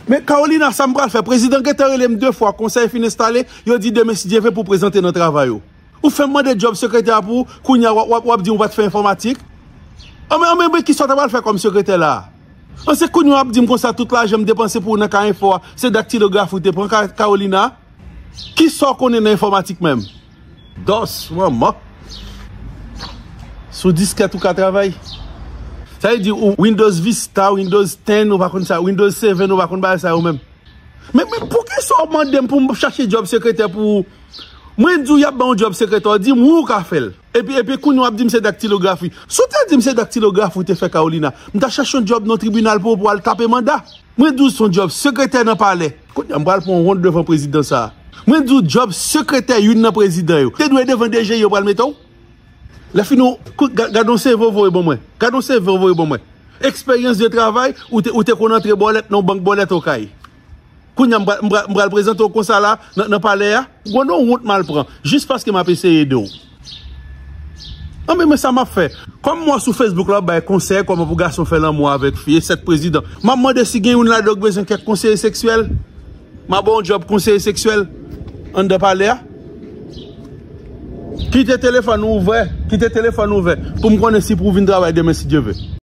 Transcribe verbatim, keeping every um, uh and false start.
Men Carolina, sa m pral fè? Prezidan gentan rele m de fwa, konsèy fin enstale, yo di demen si Dye vle pou prezante nan travay ou. Ou fè m mande djòb sekretè a pou ou, kounye a w ap, w ap, w ap di m ou pa t fè enfòmatik? Anben, anben, men kisa w ta pral fè kòm sekretè la a? An se kounye a w ap di m konsa tout lajan m depanse pou ou nan ka enfo a, se daktilograf ou te pran, Ka-, Carolina? Kisa w konnen nan enfòmatik menm? Dòs, manman. Sou diskèt ou ka travay. Sa vle di ou Windows Vista, Windows ten, ou pa konn sa, Windows seven, ou pa konn bagay sa yo menm. Men, men poukisa w mande m pou m chache djòb sekretè pou ou? Mwen di w y ap ban w djòb sekretè, w di m wi w ka fè l. Epi, epi kounye a w ap di m se daktilografi. Si w te di m se daktilografi w te fè, Carolina, m ta chache yon djòb nan tribinal pou ou pou w al tape manda. Mwen di w se yon djòb sekretè nan palè. Kounye a m pral pran wont devan prezidan sa a. Mwen di w djòb sekretè youn nan prezidan yo. Te dwe devan D G yo pral mete w. Lè fini w, kou-, ga-, gad yon C V w voye ban mwen. Gad yon C V w voye ban mwen. Eksperyans de travay, ou te, ou te konn antre bòlèt nan bank bòlèt Okay. Kounye a m pral, m pral, m pral prezante w konsa la, nan, nan palè a. Gwo non wont m al pran, jis paske m ap eseye ede w. Anben, men sa m ap fè. Kòm m wè sou Facebook la, w ap bay konsèy kòman pou gason fè lanmou avèk fi, e sèt prezidan. M ap mande si gen youn ladan yo k bezwen kèk konseye seksyèl. M a ba w yon djòb konseye seksyèl anndan palè a. Kite telefòn ou ouvè, kite telefòn ouvè pou m konnen si pou w vin travay demen si Dye vle.